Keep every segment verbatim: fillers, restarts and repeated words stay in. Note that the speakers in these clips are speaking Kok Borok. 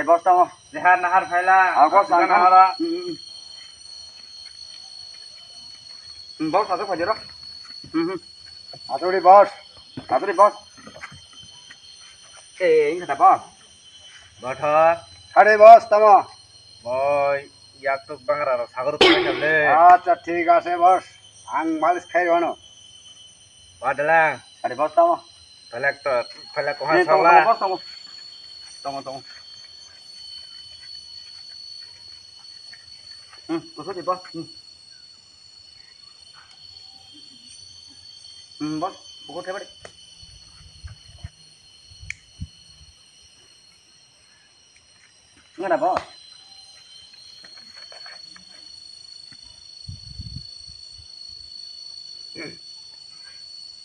Boss tamo. Jehar nahar phaila. Ah, boss, ang nahara. Hmm, hmm, hmm. Hmm, boss, asok phaidi ro. Hmm, hmm. Asok di, boss. Asok di, boss. Eh, ini kata, boss. Bothor. Hari, boss, tamo. Boy, yak tuk bangra ro sagor tuk khaile. Acha, thik ase, boss. Ang malis khai rwno. Wadalang. Hari, boss, tamo. Phalak to, phalak ko ha. Ni, tongo, sala. Tongo, boss, tongo. Tongo, tongo. Hmm, kusuk di, boss. Hmm. Hmm, boss, pukul theba di. Ngana, boss.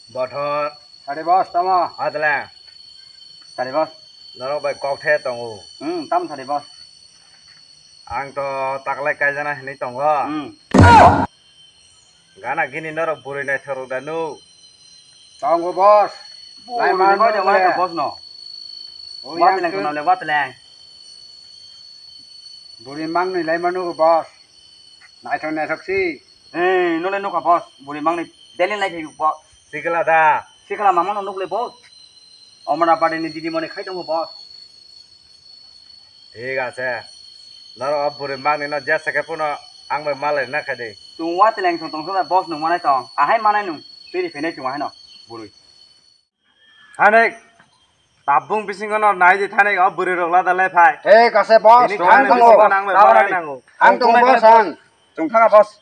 Bothor. Sari, boss, tamo. Adla. Sari, boss. Norok bai kok the tongo. Hmm, tam sari, boss. Ang to taklai kaijana hinwi tongo. Hmm. Gana gini norok bwrwi naithok rok da nuk. Tongo, boss. Bwrwi naithok, naithok, boss no. Wateleng kono le, wateleng. Bwrwi mangni lai mano, boss. Naithok, naithok si. Eh, nole nukha, boss. Bwrwi mangni daily lai thai, boss. Sikla da. Sikla mama no nukle, boss. Omra bade ni didi mone khai tongo, boss. Thik ase. Norok o bwrwi mangni no jesa khe phano ang bai malai na kha di. Chwng wateleng chwng tong sona boss nung manai tong. Ahai manai nung. Twi ri phinai chwng ahai no. Bwrwi. Thanik. Tabung bisingo no nai di thanik o bwrwi rok lada lai phai. Thik ase boss. Bini ang khani tongo. Bisingo nang bai malai nango. Ang tongo boss ang. Chwng thanga boss.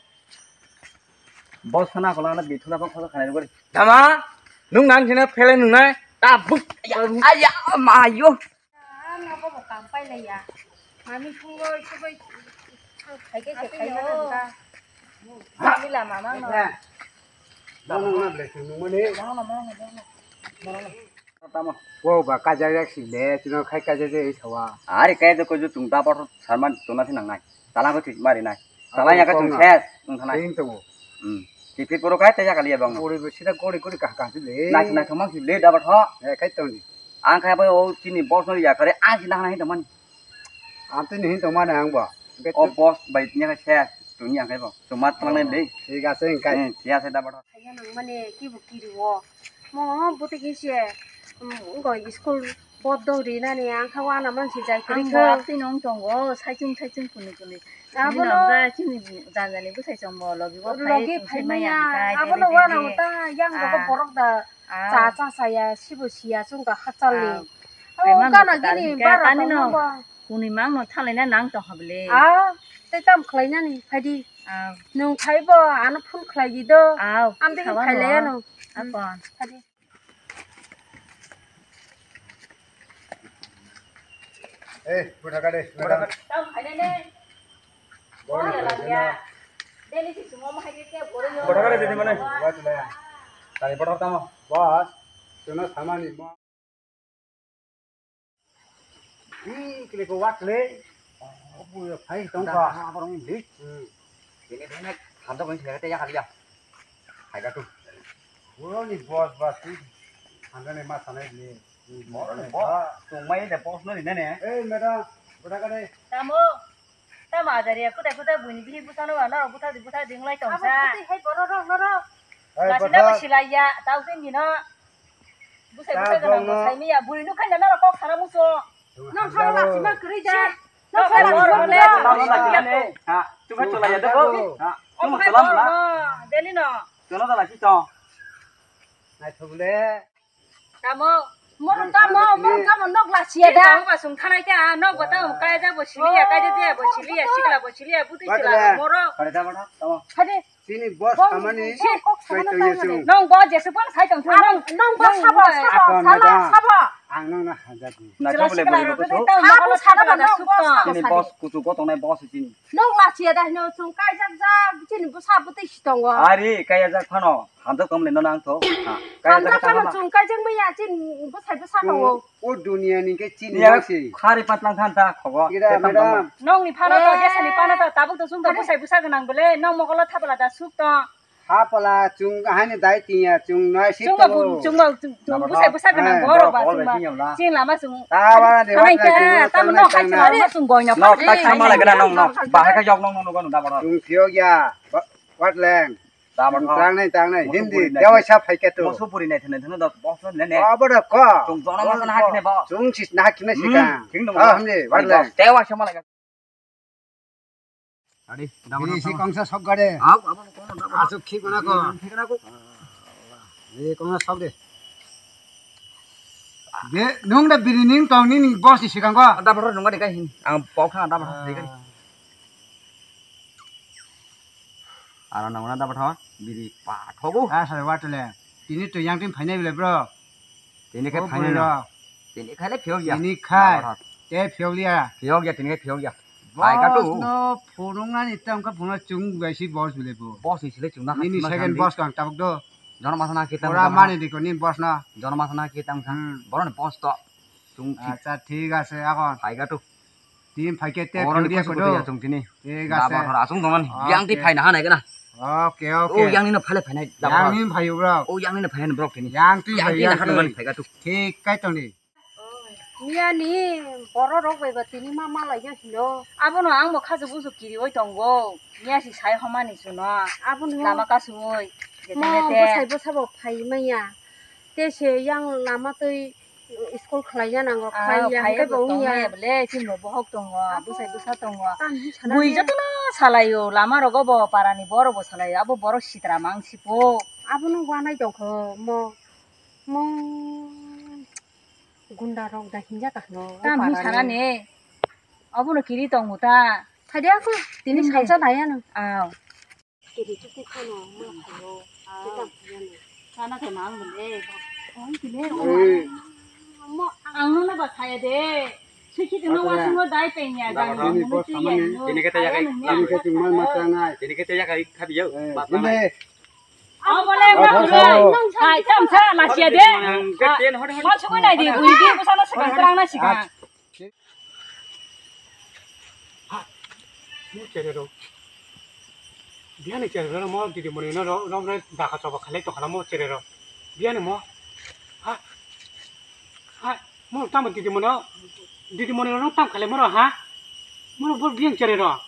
Boss khana kola na bithuna ko khosa khanai gori. Dama. Nung nang khina phele nung nai. Tabuk. Aya, aya, mayo. Ang abo bo kam pailaiya. Mami phungo isu bai khaike se khaina nang ta. Mami lama mang no. Bono na ble sung mani. Bono, bono, bono. Tamo. Bo ba kajak jak si le, tino khai kajak jak i sawa. Ari kai de ko ju tung ta por sarman tuna si nang nai. Talang ko thik mari nai. Talang ya ka tung ses, tung thanai. Ing tongo. Hmm. Ki phit poro kai te ya kali ya bang. Gori bo sida gori gori kah kah si le. Nai nai thomang si le da ba tho. Eh, kai tong di. Ang khai bai o chini boss no ya kare ang si nang nai tong mani. Ang tini hin tong mani ang bo. O boss bai nya ka ses, tuni ang khai bo. Tuma tang nai le. Thik ase, ang kai. Hmm, thik ase da ba tho. Kaya nang mani ki bo kiri o. Mo bwtwi khe se, um, wngkha school board dok rinani, ang kha wana man si jai kwrwi kha. Ang bo twi nung tongo, saichung saichung kuni kuni. Abo no. Bini nangkha chini janjani bwsai chongbo logi bo phai logi phai maya. Abo no wana ta yang rogo borok da cha cha saya, sibo siya chwng kha hachal ni. Abo gana gini bara tong no ba. Kuni mang no thalai na nang tong ha bele. Ah, tei tam khlai nani, phai di. Ah. Nung khai bo, ano phone khlai di do. Aw, ang tei khailai ano. Akon. Phai di. Eh, bwtha ka de, madam. Tam khainai ne. Bwtha ka de, madam. Deni si sumo ma hai ke boro yo. Bwtha ka de, deni mane. Wa tu ya. Tari bwtha tamo. Boss, tuno samani mo. Hmm, kile ko wat le. Oh, bu phai tong ka. Aborong li. Hmm. Ini dene hamda ko ini kaya kali ya. Hai ka tu. Boro ni boss, boss tu. Hamda ne ma sanai le. Boro ni boss. Tong mai de boss no ni ne. Eh, madam, bwtha ka de. Tamo. Tamo ajari ya, kutai kutai buini bihi bwsano wa, norok bwtha di, bwtha di wng lai tong sa. Abo bwtwi hai borok rok norok. Lasina bo silai ya, tau se nino. Bwsai bwsai gwnang bo sai miya, bwrwi nuk khaina norok kok sana muso. Nang sara lasima kwrwi da. Nang sara lasima kwrwi da. Ha, chuma chula ya debo. Ha, chuma chula na. Deni no. Chuna da lasi to. Nai thok le. Tamo, moro tamo, moro tamo nok la sia da. Tamo ba sung thanai ta, nok ba tamo kaya ja bo siliya, kaya ja bo siliya, sikla bo siliya, buti sila moro. Kare da bana, tamo. Kade. Sini boss kamani. Kok samana tamo. Nong bo jesu pon sai tong nong. Nong bo sabo, sabo, sala, sabo. Ang nang na haja di. Na chole bole ko. Abu sabo na nong bo sabo. Sini boss kutu ko tongnai boss sini. Nok la sia da hino sung kaya ja ja, sini bo sabo te si tongo. Ari kaya ja phano. Hamjak tongmani no nang tho. Hamjak phano chwng kaijak maya chin bwsai bwsa tongo. O dunia ni khe chini ya si. Khari patlang than ta khogo. Nong ni phano to, jesa ni phano to, tabuk to sung to bwsai bwsa gwnang bele, nong mogolo thapla da suk to. Apala chung ahani dai tiya chung nai si Chungma tongo. Bu-, chungma, chung, chung Nabo busai no. Busai gwnang Eh, borok borok ba hol chungma. Bai sing yamla. Chini lama chung. Ta bara de Thanai wata ta, chung tamo tanai nok hai tanai. Chungma chung goino. Nok phai tai sama lagi na nong nok. Bahai ka jok nong nong nong nong da bara. Chung phiyok ya. Ba-, Watleng. Da bara. Chung tangnai tangnai. Musu Hindi. Puri nai. Dewa sa phai ke tu. Musu puri nai thene thene da boss ne ne. Ba bara ko. Chung jono masa na hakine ba. Chung sis na hakine Hmm, sikang. Kingdom Ah, ba. Hindi. Ari Watleng. Ba. Dewa sama lagi. Adi, Bini si kongsa sok gade. Au, abo kono da. Asuk khi kona ko. Khi kona ko. Ni kongsa sok de. Be, nung da bini ning tong ni ning boss ni sikang ko. Da boro nung de kai hin. Ang pok thang da boro de kai. Aro nang na da boro biri pa thogo. Ah, sare watele. Tini to yang tin phainai bile bro. Tini khe O phainai bro. No. Tini khai le phiyok ya. Tini khai. Nang oro. Te phiyok liya. Phiyok ya, tini khai phiyok ya. Phai ka tu. Boss no phunung ani tam kha phunung chung bai si boss bile bo. Boss ni sile chung na Nini khatima second samdi. Boss kang tabuk do. Jono masa na kita Ora masa mani na. Di ko ni boss na. Jono masa na kita masa. Hmm. Boro ni boss to. Chung thik. Acha thik ase akon. Phai ka tu. Team phai ke te Oro ni phai koso kodo. Koto ya chung tini. Thik ase. Dabar hor asung doman. Okay. Yang ti phai na hanai kana. Okay, okay. O yang ni no phai le phai nai. Dabar. Yang ni phai bro. O yang ni no phai nai bro tini. Yang ti yang phai ti yang na hanai ti. Phai ka tu. Thik kai tong ni. Miya ni boro rok bai ba tini ma malai ya hino. Abono ang bo khasu busu kiri oi tongo. Miya si sai homani suno. Abono lama kasu oi. Mo bwsai bwsa bo phai manya. Te se yang lama twi school khlai ya nango. Ah, phai ya phai hwnkhe bo bo tong wngya. Maya bole chini bo bohok tongo. Abo bwsai bwsa tongo. Tam hi sana Bui de. Jotono salaio lama rogo bo parani borok bo salaio. Abo borok sitra mang sipo. Abono wanai tongkho mo. Mo. Gunda rok da hinjak kahno. Tam hi sana ne. Abono kiri tongo ta. Thadi ako tini salsa naya no. Aw. Kiri chuti kono ma khayo. Kita khayo no. Sana khe mang bole. Ang kile. Mo. Ang no ba khaya de. Sikhi de no wasung no dai pe nya jani. Tini khe te yakai. Tini khe chwng ma ma tangai. Tini khe te yakai khabiyo. Ma tangai. Abole, abole. Hai, tam sa, lasia de. Ma sugui nai di, bui di, busa na sikang, terang na sikang. Mo chere ro. Biani chere ro, mo didi moni no ro, ro, ro, daka choba khalai to khala mo chere ro. Biani mo. Ha. Ha, mo tam didi moni, didi moni ro tam khalai mo ro, ha. Mo ro bor biang chere ro.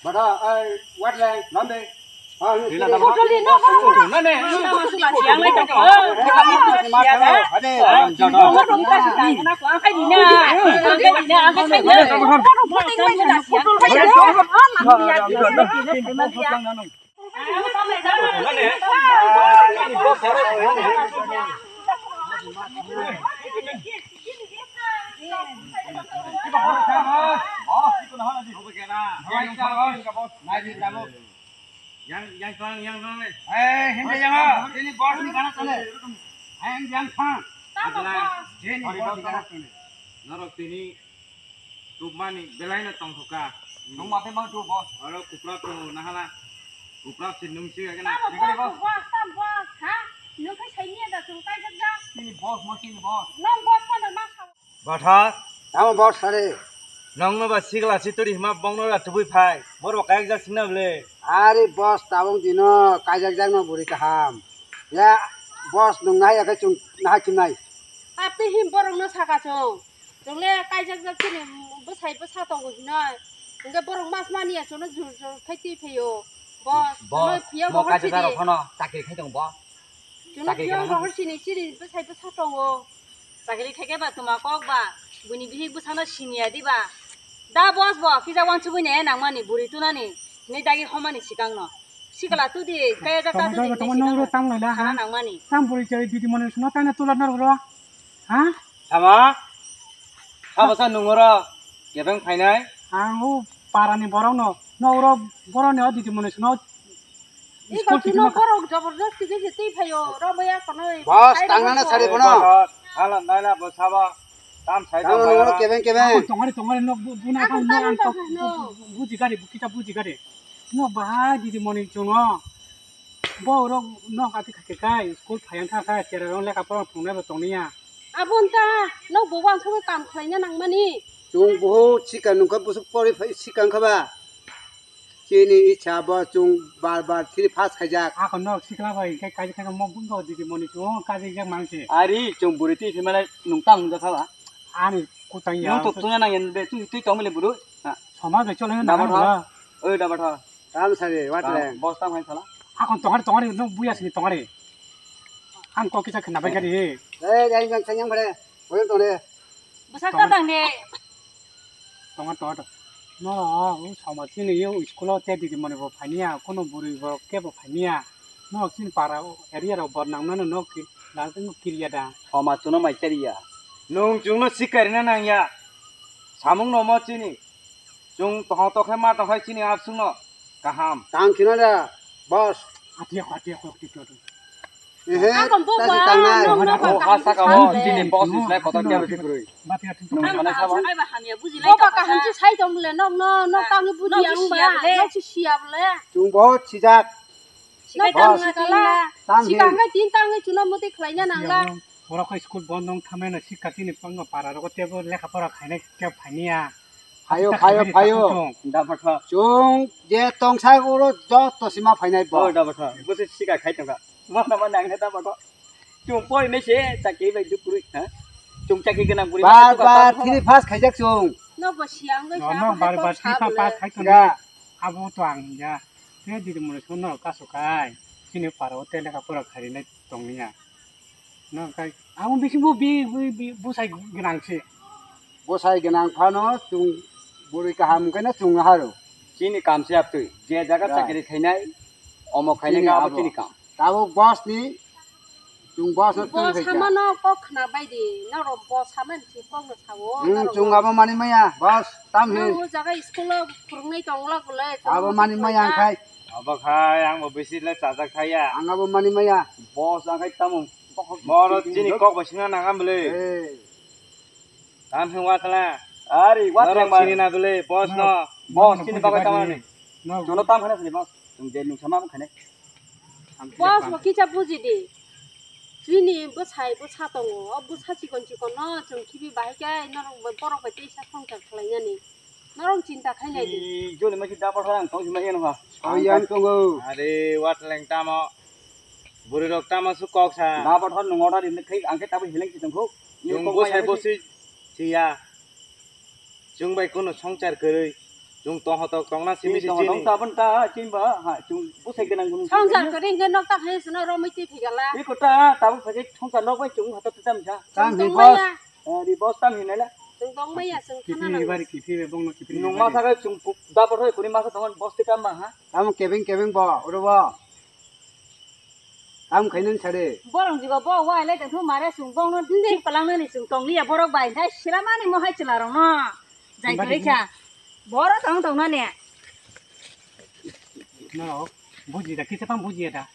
Bada, ai, wat lai, lambe. Ah, ni Rila sini. Dama. Botol ni, no, no, no. Nane. Yang lai tak. Ade, ah, jodoh. Ang kai dina. Ang kai dina. Ang kai dina. Yang, yang tuang, yang tuang le. Eh, hindi yang ah. Ini bos ni kana kale. Yang, yang thang. Tamo bos. Ini bos ni kana kale. Norok tini Tubmani belai no tongthok kha. Nung mate mang tu, boss. Oro kupra to nahala. Kupra si nung si agena. Tamo boss, boss, tamo boss, ha? Nung khai sai niya da chung kai jak jak. Sini boss, mo sini boss. Nung boss ko nang ma kha. Batha. Tamo boss sare. Nung no ba sigla si turi hima bong no ra tubui phai. Bor ba kai jak sina ble. Are boss tabung dino kai jak jak no buri kaham. Ya boss nung nai ya kai chung nahai chimnai. Ate him borok no saka chung. Chwng le kaijak jak chini bwsai bwsa tongo hinoi. Hwnkhe borok mas mani ya chwngno jur jur khai twi phaio. Bo, bo, chwngno phiyok bo rohor kaijak sidi. Rok phano chakri khai tongo bo. Chwngno chakri phiyok kana rohor sini chini bwsai bwsa tongo. Chakri khai khe ba tuma kok ba. Buini bihik bwsano siniya diba. Da boss bo kisa wansugui ne nangmani buri tunani. Hinui dagi homani sikangno. Sikla tudi kaya jak ta tudi hinui sikangno. Tamo nang ro tamo nang la ha. Sana nangmani. Tam buri chai didi mone suno tane tular na ro. Ha? Tama? Sabo sa nungoro kebeng phainai? Ang o parani borok no, no oro borok ni o didi mone suno. Iko school tuno tikma borok jabardasti khe se twi phaio, robo ya kono. Boss, tangnana sari bono. Hala naila bo sabo. Tam sai tang nungoro kebeng kebeng. Tongari tongari no bu-, buna. Ako kang no tani ang to tong no. Bu-, bu-, buji gari, bu kita buji gari. No bahai didi mone suno. Borok nok ati kha khe kai, school phai wngkha kha, cherai rok lekha pora phunuknai bo tongya. Abo wngkha, nok bo uansugwi kam khlaina nangmani. Chwng buhut sikang nungkha, bwswk porwi phai sikang kha ba. Tini icha bo chwng bar bar three pass khaijak. Ako nok sikla bai khe kaji khe mo bungo didi moni chwng kaji jak mangsi. Ari chwng buri twi phimale nung tang nung jakha ba. Ani kutang ya. Nung tok tuna nang yan be twi twi tong mile buru. Ha. Sama be chole na Dabar nang tho. Oi dabar tho. Tam sari wat Ah, le. Bos tam hai sala. Ako tongari tongari nok buya sini tongari. Ang kok kisa khna bai gari. Eh, jai jang sanyang bare. Boyong tong de. Bwsa ka tang de. Tongo, tongo, tongo. No, o sama chini yo school o te didi moni bo phaniya, kono buri bo kebo phaniya. No, chini para area rok bor nang mano no ki, la no kiriya da. Sama chuno mai chariya. Nung chungno sikarina nangya. Samung no mo chini. Chung tong tokhe ma tokhe chini absung no. Kaham. Tang khino da, boss. Atiya ko, atiya ko, atiya ko. Ehe, Ang kon bo tasi ba, tangnai. Nong, nong, Oh, ha saka o, chini boss is like kotor kya bisi kurui. Nong Ang mana kon sabo? Sakai ba hamya buji lai. Bo ba kaham chi sai tong le, nok no, nok tang buji Nok ang buji ba, ya le. Nok si siya le. Chung bo sijak. Sikai Boss. Tang na kala. Tang Sikai hin. Ngai tin tang ngai chuno muti khlai na nang la. Borok khe school bond wng thameno sikha chini pangno para rogo tebo lekha pora khainai khe phainiya. Phaio, Aswk phaio, khainai phaio. Tong. Da bwtha. Chwng je tongsa oro joto sima phainai bo. Oh, da bwtha. Bwswk sika khai tongkha. Mana mana ang da bwtha. Chwng poi me se chakri bai duk kwrwi, ha? Chwng chakri gwnang kwrwi. Bar bar three pass khaijak chwng. No bo siang bai No, sa no, bar bar three pass khai tong. Ya. Abo to ang ya. Te didi mone sono kaso kai. Chini paro te lekha pora kharinai tongya. No kai. Abo bisi bo bi, bi, bi, busai gwnang se. Bwsai gwnang phano chwng bwrwi kaham wngkhe no chwng haro. Chini kam se aptwi. Je jaga Ya. Chakri khainai, omo khainai Chini ka abo abo. Chini kam. Tabuk boss ni chwng boss no Bo tong khaikha. Samano kok khna bai di. Norok bo saman si kok no sao. Hmm, Norok chwng no. Abo mani maya, boss, tam hin. Nang o jaga school o phwrwngnai tongla gule. Abo mani maya khai. Abo khai, ang bo bisi le chajak thaya. Ang abo mani maya. Boss ang khai tamo. Boro chini kok bai singna nang am bwle. Eh. Tam hin watla. Ari, watla Norok mar. Chini na bwle, boss no. Boss, chini bagwi tamo ni. No. Jono tam khana sini, boss. Tung je nung sama khane. Boss, bo kicha buji di. Chini bwsai bwsa tongo. O bwsa chikon chikon no chwng khibi bahai khe norok bai borok bai teisa songchar khlainani. Norok chinta khainai di. Joni masi da pathor ang tong sima eno ha. Ang yang tongo. Are, watleng tamo. Bwrwi rok tamo su kok sa. Da pathor nung order rin khai ang khe tabuk heleng si tongkho. Nung bwsai bwswi siya. Chwng bai kuno songchar kwrwi. Chwng tongho tok tongna simi si chini. Tong tabun ta chini ba ha chwng bwsai gwnang gwnang. Songchar kwrwi hwnkhe nok ta khai sino romwi twi phigala. Iko ta tabuk phai songchar nok bai chwng hata ta tam ja. Tam hin boss. Ari boss tam hin nai la. Chwng tong maya chwng khana nang. Kiphilwi bari kiphilwi bongno kiphilwi. Nung masa khe chwng da pathor kuni masa tongo boss te tam ba ha. Tam kebeng kebeng bo oro bo. Tam khainani sare. Borong jigo bo wai lai tongthu mare sung bongno thik palangnani sung tongliya borok bai thai silamani mohai chwla rokno. Jai kwrwi kha. Boro tong tongnani. No, buji da, kisa tang buji da.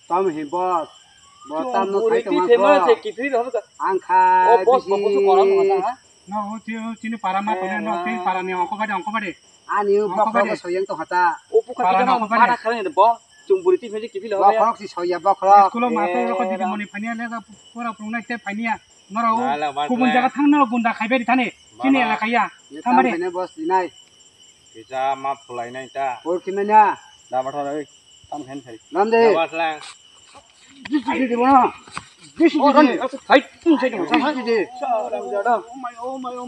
Tam hi boss. Bo tam no sai tongma ko. Ang khai. O boss bo busu kolam no na. No, o chini para ma tongna no, chini para ni ongko bade, ongko bade. Ani o bokhorok soyang tong hata. O bukha kisa no mata khalai ni bo. Chung buri twi phai kiphil hoya. Bokhorok si soya bokhorok. School o master rok didi moni phaniya le pura phungnai te phaniya. Norok kubun jaga thang norok gunda khaibai thani. Chini elaka ya. Thamari. Boss dinai. Kisa ma phulai nai ta. Por kinanya. Da bathar oi. Tam khen thari. Nam de. Jisi di di bono. Jisi di di. Thai tum sai di. Jisi di di.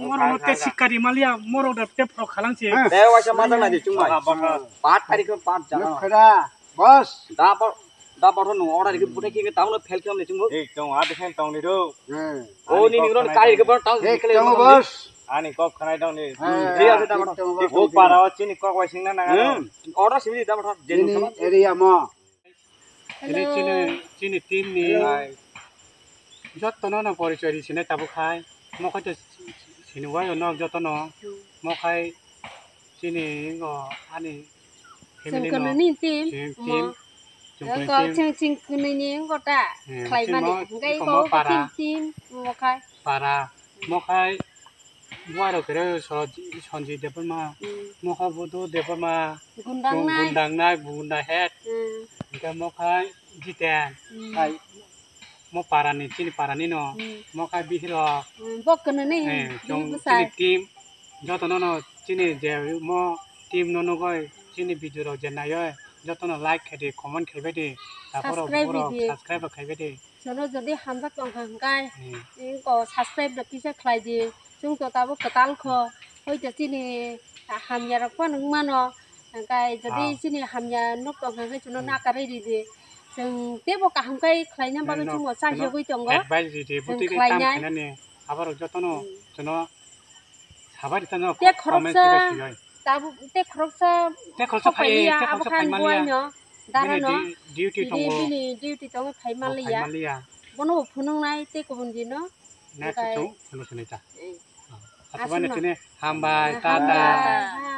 Moro no te sikari malia moro da te pro khalang se. Te waisa ma jang na di chuma. Pat tari ko pat jang. Khada. Boss. Da por da por no order ki pute ki taun fel kam le chuma. Ek tong ad khen tong ni ro. O ni ni ro kari ke por taun. Ek tong boss. Ani kok khanai tong ni. Thik ase da por. O para o chini kok waising na na. Order simi da por. Jeni area mo. Chini, chini, chini team ni jotono no porichoi ri sinai tabuk khai. Mo khai to sini wai no jotono. Mo khai chini ngo ani family no. Chini team. Chini team. Chini team. Chini kok team. Chini, chini kuni ni ngo ta. Khlai mani. Ngai ko para. Team, team mo khai. Para. Mo khai. Buai rok kere Sonjit Debbarma, Mokha Budu Debbarma, Gundang Nai, Gundang Head, hingke Mokha Jiten, mo parani, chini parani no, Mokha Bihirok, bo kene ni, chini team, joto no no, chini je mo Team no nugwi chini video rok je naiwi jotono like khai di, comment khai bai di, taphoro Subscribe borok ridi. Subscribe rok khai bai di. Jono jodi hamjak tong kha hwnkhe Hmm. ingko subscribe rok kisa khlai di. Chwng to tabuk kwtal kho. Hoi to chini hamya rok phano wng mano. Hwnkhe jodi Ah. chini hamya nuk tong kha hwnkhe chwngno Hmm. nakarwi ridi. Chwng teibo kaham khe khlaina bagwi Nang no chwngno chajagwi tongo. Advice ridi, Chwng bwtwi khlainai. Tam khainani. Aborok jotono Hmm. chwngno sabai rithano Te comment khoroksa section o. Tabuk te khoroksa Te khoroksa phai, phai liya, te abo khoroksa khan phai man liya. Buaino, Bini darano. Di-, duty Bini, tongo. Bini duty tongo, phai Bo man phai liya. Man liya. Bono bo phunuknai tei kubun dino. Next Okai. Chwng phunuk sinai ta. Eh. Aswk Aswk mani no. Tini hambai, Hambai. Tata.